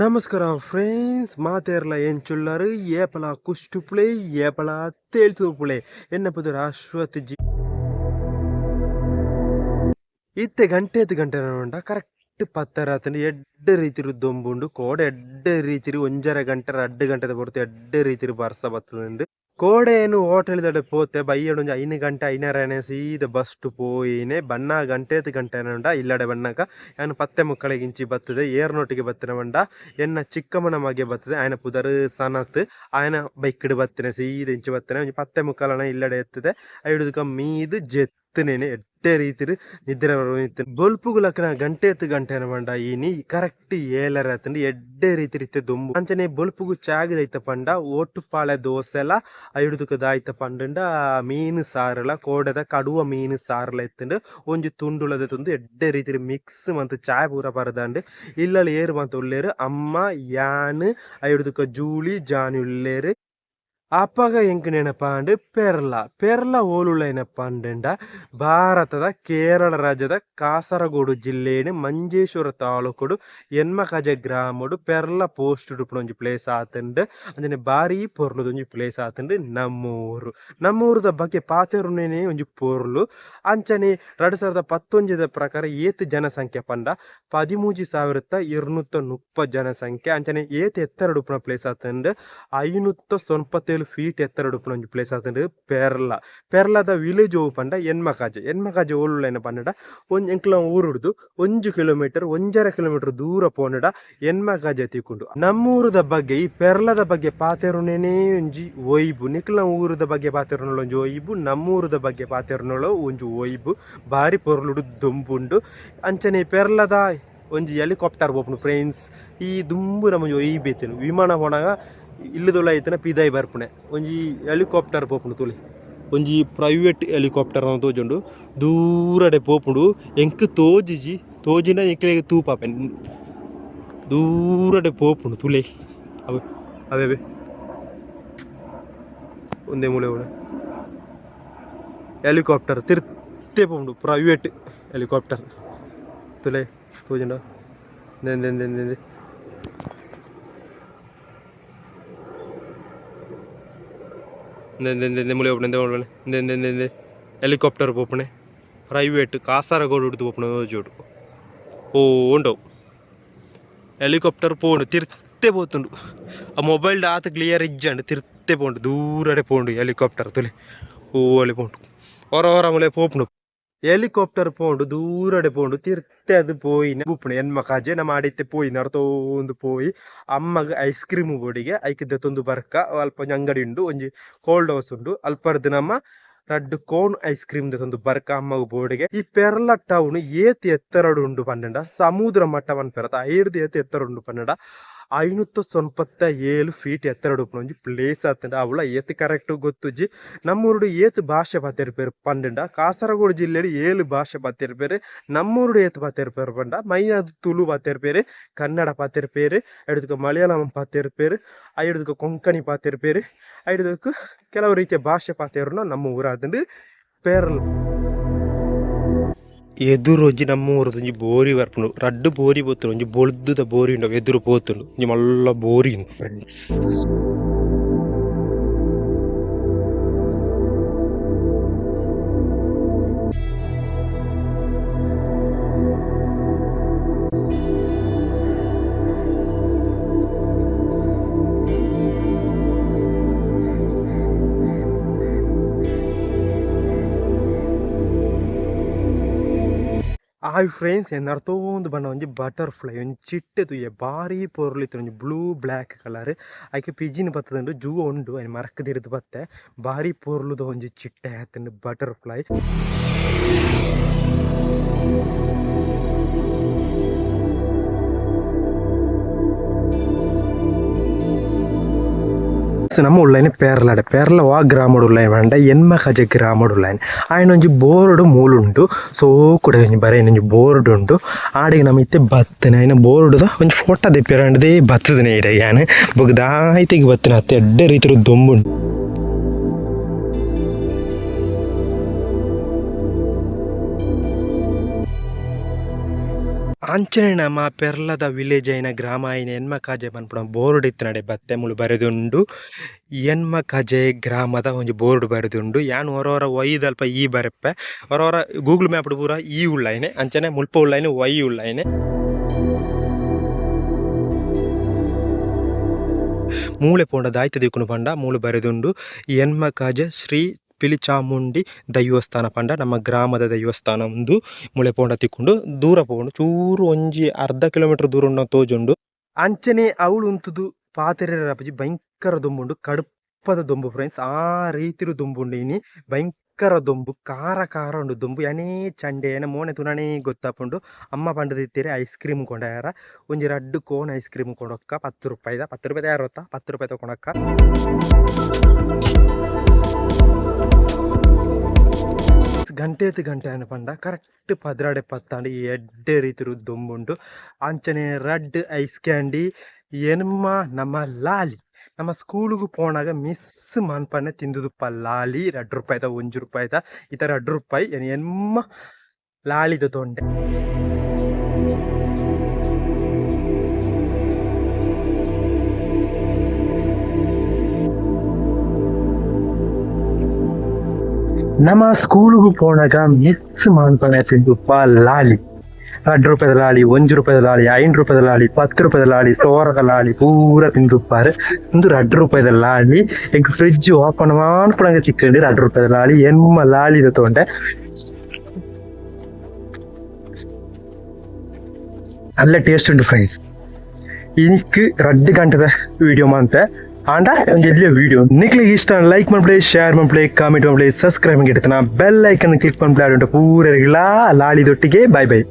ನಮಸ್ಕಾರ ಫ್ರೆಂಡ್ಸ್, ಮಾತೆರ್ಲ ಎಂಚುಲ್ಲರು ಏಪಲ ಕುಷ್ಟುಪ್ಲೆ ಏಪಲ ತೇಳ್ತುಪುಳೆ ಎನ್ನ ಪುದರ್ ಅಶ್ವಥ್ ಜಿ. ಇತ್ತೆ ಗಂಟೆ ಗಂಟೆ ಉಂಡ ಕರೆಕ್ಟ್ ಪತ್ತರ ಎಡ್ಡೆ ರೀತಿರು ದೊಂಬುಂಡು ಕೋಡೆ ಎಡ್ಡೆ ರೀತಿರು ಒಂಜರೆ ಗಂಟೆ ರಡ್ಡು ಗಂಟೆದ ಪೊರ್ತು ಎಡ್ಡೆ ರೀತಿರು ಬರ್ಸ ಬತ್ತುಂಡು. ಕೋಡೆ ಏನು ಹೋಟೆಲ್ ದಡೆ ಪೋತೆ ಬಯ್ಯಡ್ ಒಂಜಿ 5 ಗಂಟೆ ಐನರನೆ ಸೀದ ಬಸ್ಟ್ ಪೋಯಿನೆ ಬಣ್ಣ ಗಂಟೆತ್ ಗಂಟೆ ಉಂಡ ಇಲ್ಲಡೆ ಬಣ್ಣಕ ಯಾನ್ ಪತ್ತೆ ಮುಕ್ಕಳಿಗೆ ಇಂಚಿ ಬತ್ತದೆ ಏರ್ನೊಟ್ಟಿಗೆ ಬತ್ತಿನ ಬಂಡ ಎನ್ನ ಚಿಕ್ಕಮ್ಮನ ಮಗೆ ಬತ್ತದೆ ಆಯನ ಪುದರ್ ಸನತ್ ಆಯನ ಬೈಕ್ಡ್ ಬತ್ತಿನ ಸೀದ ಇಂಚಿ ಬತ್ತಿನ ಒಂಜಿ ಪತ್ತೆ ಮುಕ್ಕಲನ ಇಲ್ಲಡೆ ಎತ್ತದೆ ಐಡುದಕ ಮೀದ್ ಜೆತ್ತುನೇನೆ ಎಡ್ಡೆ ರೀತಿಡ್ ನಿದ್ರೆ ಬರೊಂದಿತ್ತ್ಂಡ್. ಬೊಲ್ಪುಗು ಲಕ್ಕನ ಗಂಟೆತ್ ಗಂಟೆನ ಪಂಡ ಇನಿ ಕರೆಕ್ಟ್ ಏಲರೆ ಆತ್ಂಡ್ ಎಡ್ಡೆ ರೀತಿಡ್ ಇತ್ತೆ ದೊಂಬು ಅಂಚನೆ ಬೊಲ್ಪುಗು ಚಾಗ್ ದೈತ ಪಂಡ ಒಟ್ಟುಪಾಳೆ ದೋಸೆಲ ಐಡುದಕ ದಾಯ್ತ ಪಂಡುಂಡ ಮೀನು ಸಾರುಲ ಕೋಡೆದ ಕಡುವ ಮೀನು ಸಾರುಲ ಇತ್ತ್ಂಡ್ ಒಂಜಿ ತುಂಡುಲ ದೆತೊಂದು ಎಡ್ಡೆ ರೀತಿಡ್ ಮಿಕ್ಸ್ ಮಂತ್ ಚಾಯ್ ಪೂರ ಪರ್ದಾಂಡ್. ಇಲ್ಲಲ್ ಏರ್ ಮಾತ ಉಲ್ಲೆರ್ ಅಮ್ಮ ಯಾನ್ ಐಡುದಕ ಜೂಲಿ ಜಾನಿ ಉಲ್ಲೆರ್. ಅಪಗ ಎಂಕ್ ನೆನಪಾಂಡ್ ಪೆರ್ಲ ಪೆರ್ಲ ಓಲುಳ್ಳೈನ ಪಂಡುಂಡ ಭಾರತದ ಕೇರಳ ರಾಜ್ಯದ ಕಾಸರಗೋಡು ಜಿಲ್ಲೆಡ್ ಮಂಜೇಶ್ವರ ತಾಲೂಕುಡು ಎನ್ಮಕಜೆ ಗ್ರಾಮಡು ಪೆರ್ಲ ಪೋಸ್ಟ್ ಉಪ್ಪುನ ಒಂಜಿ ಪ್ಲೇಸ್ ಆತುಂಡು. ಅಂಚನೆ ಬಾರಿ ಪೊರ್ಲುದ ಒಂಜಿ ಪ್ಲೇಸ್ ಆತುಂಡು ನಮ್ಮೂರು. ನಮ್ಮೂರುದ ಬಗ್ಗೆ ಪಾತೆರುನೇನೆ ಒಂಜಿ ಪೊರ್ಲು. ಅಂಚನೆ 2019 ಪ್ರಕಾರ ಏತ್ ಜನಸಂಖ್ಯೆ ಪಂಡ 13,230 ಜನಸಂಖ್ಯೆ. ಅಂಚನೆ ಏತ್ ಎತ್ತರಡ್ ಉಪ್ಪುನ ಪ್ಲೇಸ್ ಆತುಂಡು 597 ಫೀಟ್ ಎತ್ತರಡ್ ಉಪ್ಪುನ ಒಂಜಿ ಪ್ಲೇಸ್ ಆತುಂಡು ಪೆರ್ಲ. ಪೆರ್ಲದ ವಿಲೇಜ್ ಒವು ಪಂಡ ಎನ್ಮಕಾಜೆ. ಎನ್ಮಕಾಜೆ ಓಲುಲ್ಲೆನ ಪಂಡ ಒಂಜಿ ಎಂಕ್ಲ ಊರುಡ್ದು 1 ಕಿಲೋಮೀಟರ್ 1.5 ಕಿಲೋಮೀಟರ್ ದೂರ ಪೋಂಡ ಎನ್ಮಕಾಜೆ ತಿಕ್ಕುಂಡು. ನಮ್ಮೂರುದ ಬಗ್ಗೆ ಈ ಪೆರ್ಲದ ಬಗ್ಗೆ ಪಾತೆರುನೇನೆ ಒಂಜಿ ಒಯ್ಬು. ನಿಕ್ಲ್ನ ಊರುದ ಬಗ್ಗೆ ಪಾತೆರುನಲ ಒಂಜಿ ಒಯ್ಬು, ನಮ್ಮೂರುದ ಬಗ್ಗೆ ಪಾತೆರುನಲ ಒಂಜಿ ಒಯ್ಬು. ಬಾರಿ ಪೊರ್ಲುಡು ದೊಂಬುಂಡು. ಅಂಚನೆ ಪೆರ್ಲದ ಒಂಜಿ ಹೆಲಿಕಾಪ್ಟರ್ ಪೋಪುಂಡು ಫ್ರೆಂಡ್ಸ್. ಈ ದುಂಬು ನಮ ಒಂಜಿ ಒಯ್ಬು ಇತ್ತಿನ ವಿಮಾನ ಪೋನಗ ಇಲ್ಲದೊಳ ಇತ್ತಿನ ಪಿದಾಯಿ ಬರ್ಪುನೆ ಒಂಜಿ ಹೆಲಿಕಾಪ್ಟರ್ ಪೋಪುಂಡು ತೂಲೆ. ಒಂಜಿ ಪ್ರೈವೇಟ್ ಹೆಲಿಕಾಪ್ಟರ್ ತೋಜುಂಡು ದೂರಡೆ ಪೋಪುಂಡು. ಎಂಕ್ ತೋಜಿಜಿ ತೋಜಿನ ಎಂಕ್ಲೆಗ್ ತೂಪಾಪೆ ದೂರಡೆ ಪೋಪುಂಡು ತೂಲೆ. ಅವೆ ಅವೆ ಒಂದೇ ಮೂಲೆ ಕೂಡ ಹೆಲಿಕಾಪ್ಟರ್ ತಿರ್ತೆ ಪೋಪುಂಡು ಪ್ರೈವೇಟ್ ಹೆಲಿಕಾಪ್ಟರ್ ತೂಲೆ ತೋಜುಂಡ ದೆ ಮೂಲೆ ಪೋಪುಂಡು ಹೆಲಿಕಾಪ್ಟರ್ ಪೋಪುಣೆ ಪ್ರೈವೇಟ್ ಕಾಸರಗೋಡು ಪೋಪುಣ ತೋಜೋಡು ಓ ಉಂಡವು ಹೆಲಿಕಾಪ್ಟರ್ ಪೋಂಡು ತಿರ್ತೆ ಪೋತುಂಡು. ಆ ಮೊಬೈಲ್ ಆತ್ ಕ್ಲಿಯರ್ ಇಜ್ಜಂಡು ತಿರ್ತೆ ಪೋಂಡು ದೂರಡೆ ಪೋಂಡು ಹೆಲಿಕಾಪ್ಟರ್ ತುಲೆ ಓ ಅಲ್ಲಿ ಪೋಂಡು ಹೊರ ಹೊರ ಮೂಲೆ ಪೋಪುಂಡು ಹೆಲಿಕಾಪ್ಟರ್ ಪೋಂಡು ದೂರಡೆ ಪೋಂಡು ತಿರ್ತೆ ಅದು ಪೋಯಿನ ಉಪ್ಪುಂಡು ಎನ್ಮಕಾಜೆ ನಮ್ಮ ಅಡಿತ್ತೆ ಪೋಯಿ ನರ್ತೋಂದು ಪೋಯಿ ಅಮ್ಮಗ್ ಐಸ್ ಕ್ರೀಮ್ ಬೋಡಿಗೆ ಐಕ್ ದೆತೊಂದು ಬರ್ಕ ಅಲ್ಪ ಒಂಜಿ ಅಂಗಡಿ ಉಂಡು ಒಂಜಿ ಕೋಲ್ಡ್ ಹೌಸ್ ಉಂಡು ಅಲ್ಪರ್ದ್ ನಮ್ಮ ರಡ್ಡ್ ಕೋನ್ ಐಸ್ ಕ್ರೀಮ್ ದೆತೊಂದು ಬರ್ಕ ಅಮ್ಮಗ್ ಬೋಡಿಗೆ. ಈ ಪೆರ್ಲ ಟೌನ್ ಏತ್ ಎತ್ತರಡ್ ಉಂಡು ಪಂಡ ಸಮುದ್ರ ಮಟ್ಟ ಪನ್ಪೆರ್ ಅತ ಐಡ್ದ್ ಏತ್ ಎತ್ತರ ಉಂಡು ಪಂಡ 597 ಫೀಟ್ ಎತ್ತರಡ್ ಉಪ್ಪುನ ಒಂಜಿ ಪ್ಲೇಸ್ ಆತುಂಡು. ಅವ್ಲ ಏತ್ ಕರೆಕ್ಟ್ ಗೊತ್ತುಜ್ಜಿ. ನಮ್ಮೂರುಡು ಏತ್ ಭಾಷೆ ಪಾತೆರ್ಪೆರ್ ಪಂಡುಂಡ ಕಾಸರಗೋಡು ಜಿಲ್ಲೆಡ್ 7 ಭಾಷೆ ಪಾತೆರ್ಪೆರ್. ನಮ್ಮೂರುಡು ಏತ್ ಪಾತೆರ್ಪೆರ್ ಪಂಡ ಮೈನ್ ತುಳು ಪಾತೆರ್ಪೆರ್, ಕನ್ನಡ ಪಾತೆರ್ಪೆರ್, ಐಡ್ದುಕ ಮಲಯಾಳಂ ಪಾತೆರ್ಪೆರ್, ಐಡ್ದುಕ ಕೊಂಕಣಿ ಪಾತೆರ್ಪೆರ್, ಐಡ್ದುಕ ಕೆಲವು ರೀತಿಯ ಭಾಷೆ ಪಾತೆರುನ ನಮ್ಮ ಊರಾತುಂಡು ಪೆರ್ಲ. ಎದುರು ಒಂಜಿ ನಮ್ಮೂರುದ ಒಂಜಿ ಬೋರಿ ಬರ್ಪುಂಡು ರಡ್ಡ್ ಬೋರಿ ಪೋತುಂಡು ಒಂಜಿ ಬೊಲ್ದುದ ಬೋರಿ ಉಂಡು ಎದುರು ಪೋತುಂಡು ಒಂಜಿ ಮಲ್ಲ ಬೋರಿ ಉಂಡು ಫ್ರೆಂಡ್ಸ್. ಹಾಯ್ ಫ್ರೆಂಡ್ಸ್, ಎನ್ನರ್ತೋಂದು ಬಣ್ಣ ಒಂಜಿ ಬಟರ್ಫ್ಲೈ ಒಂಜಿ ಚಿಟ್ಟೆ ತೂಯೆ ಬಾರಿ ಪೊರ್ಲು ಇತ್ತ್ಂಡ್ ಒಂಜಿ ಬ್ಲೂ ಬ್ಲ್ಯಾಕ್ ಕಲರ್ ಐಕ್ ಪಿಜಿನ್ ಬತ್ತುಂಡು ಜೂವ ಉಂಡು ಐನ್ ಮರಕ್ ದಿರ್ದ್ ಬತ್ತೆ ಬಾರಿ ಪೊರ್ಲುದ ಒಂಜಿ ಚಿಟ್ಟೆ ಆತುಂಡು ಬಟರ್ಫ್ಲೈ. ನಮ್ಮ ಉಳ್ಳೈನ್ ಪೇರ್ಲಡೆ ಪೇರ್ಲ ವಾ ಗ್ರಾಮಡ್ ಉಳ್ಳೈನ್ ಪಂಡ ಎನ್ಮಕಜೆ ಗ್ರಾಮಡ್ ಉಳ್ಳೈನ್ ಆಯ್ನ ಒಂಜಿ ಬೋರ್ಡ್ ಮೂಲುಂಡು ಸೋಕುಡೆ ಒಂಜಿ ಬರೆಯಿನ ಒಂಜಿ ಬೋರ್ಡ್ ಉಂಡು ಆಡೆಗ್ ನಮ ಇತ್ತೆ ಬತ್ತನೆ ಐನ ಬೋರ್ಡ್ದ ಒಂಜಿ ಫೋಟೋ ದೆಪ್ಪಿಯರೆ ಬತ್ತದನೆ ಇಡೆ ಯಾನ್ ಬೊಕ ದಾಯ್ತೆಗ್ ಬತ್ತಿನ ಅತ್ತೆ ಎಡ್ಡೆ ರೀತಿಡ್ ದೊಂಬುಂಡು. ಅಂಚನೆ ನಮ್ಮ ಪೆರ್ಲದ ವಿಲೇಜ್ ಐನ ಗ್ರಾಮ ಐನ ಎನ್ಮಕಾಜೆ ಪನ್ಪುನ ಬೋರ್ಡ್ ಇತ್ತಿನಡೆ ಬತ್ತೆ ಮುಳು ಬರೆದುಂಡು ಎನ್ಮಕಾಜೆ ಗ್ರಾಮದ ಒಂಜಿ ಬೋರ್ಡ್ ಬರೆದುಂಡು ಯಾನ್ ಒರ ಒರ ಒಯ್ದಲ್ಪ ಈ ಬರೆಪ್ಪೆ ಒರ ಒರ ಗೂಗಲ್ ಮ್ಯಾಪ್ ಪೂರ ಈ ಉಳ್ಳೈನೆ ಅಂಚನೆ ಮುಲ್ಪ ಉಳ್ಳೈನೆ ವೈ ಉಳ್ಳೈನೆ ಮೂಳೆ ಪೋಂಡ ದಾಯ್ತ ದಿಕ್ಕುನು ಪಂಡ ಮೂಲು ಬರೆದುಂಡು ಎನ್ಮಕಾಜೆ ಶ್ರೀ ಪಿಲಿಚಾಮುಂಡಿ ದೈವಸ್ಥಾನ ಪಂಡ ನಮ್ಮ ಗ್ರಾಮದ ದೈವಸ್ಥಾನ ಉಂದು ಮೂಳೆ ಪೋಂಡ ತಿಕ್ಕೊಂಡು ದೂರ ಪೋಂಡು ಚೂರು ಒಂಜಿ ಅರ್ಧ ಕಿಲೋಮೀಟರ್ ದೂರ ಉಂಡು ತೋಜುಂಡು ಅಂಚನೆ ಅವಳು ಉಂತುದು ಪಾತೆರ ಭಯಂಕರ ದೊಂಬುಂಡು ಕಡುಪದ ದೊಂಬು ಫ್ರೆಂಡ್ಸ್ ಆ ರೀತಿರು ದೊಂಬುಂಡು ಇನಿ ಭಯಂಕರ ದೊಂಬು ಖಾರ ಖಾರ ಉಂಡು ದೊಂಬು ಯಾನೇ ಚಂಡೆ ಏನ ಮೋನೆ ತುನನೇ ಗೊತ್ತಾಪುಂಡು ಅಮ್ಮ ಪಂಡದಿತ್ತೀರಿ ಐಸ್ ಕ್ರೀಮ್ ಕೊಂಡಾರ ಒಂಜಿ ರಡ್ಡು ಕೋನ್ ಐಸ್ ಕ್ರೀಮ್ ಕೊಂಡೊಕ್ಕ 10 ರೂಪಾಯಿದ 10 ರೂಪಾಯಿ ಯಾರೊತ್ತ 10 ರೂಪಾಯಿ ತಗೊಂಡಕ್ಕ ಗಂಟೆ ಗಂಟೆ ಆಂಡ ಪಂಡ ಕರೆಕ್ಟ್ 12 ಪತ್ತಾಂಡ ಎಡ್ಡೆ ರೀತಿರು ದೊಂಬುಂಡು ಅಂಚನೆ ರಡ್ಡ್ ಐಸ್ ಕ್ಯಾಂಡಿ ಎನ್ಮ ನಮ್ಮ ಲಾಲಿ ನಮ್ಮ ಸ್ಕೂಲಿಗೆ ಪೋನಾಗ ಮಿಸ್ ಮನ್ಪನ್ನೆ ತಿಂದುದುಪ್ಪ ಲಾಲಿ 2 ರೂಪಾಯಿದ 1 ರೂಪಾಯಿದ ಈ ಥರ 2 ರೂಪಾಯಿ ಎನ್ಮ ಲಾಲಿದ ತೊಂಡೆ. ನಮ್ಮ ಸ್ಕೂಲಿಗೆ ಪೋನಾಗ ಮಿಸ್ ಮನ್ಪನ್ನೆ ತಿಂದುಪ್ಪ ಲಾಲಿ 2 ರೂಪಾಯಿದ ಲಾಲಿ 1 ರೂಪಾಯಿದ ಲಾಲಿ 5 ರೂಪಾಯಿದ ಲಾಲಿ 10 ರೂಪಾಯಿದ ಲಾಲಿ ಸೋರದ ಲಾಲಿ ಪೂರ ತಿಂದುಪ್ಪಾರು ಒಂದು 2 ರೂಪಾಯಿದ ಲಾಲಿ ಎಂಕ್ ಫ್ರಿಡ್ಜ್ ಓಪನ್ ಮಾನ್ಪುಣಂಗ ಚಿಕ್ಕಂಡು 2 ರೂಪಾಯಿದ ಲಾಲಿ ಎನ್ಮ ಲಾಲಿ ತೊಂಡೆ നല്ല ಟೇಸ್ಟ್ ಉಂಡು ಫ್ರೆಂಡ್ಸ್. ಇನಿಕ್ 2 ಗಂಟೆದ ವಿಡಿಯೋ ಮಂತೆ ಆಂಡ ಒಂಜಿ ಎಲ್ಯ ವಿಡಿಯೋ ನಿಕ್ಲೆಗ್ ಇಷ್ಟ ಲೈಕ್ ಮನ್ಪುಲೆ ಶೇರ್ ಮನ್ಪುಲೆ ಕಾಮೆಂಟ್ ಮನ್ಪುಲೆ ಸಬ್ಸ್ಕ್ರೈಬ್ ಗಿಡ್ತನ ಬೆಲ್ ಐಕನ್ ಕ್ಲಿಕ್ ಮನ್ಪುಲೆ ಆಡುಂಟು ಪೂರೆರ್ಗ್ಲಾ ಲಾಳಿ ದೊಟ್ಟಿಗೆ ಬಾಯ್ ಬಾಯ್.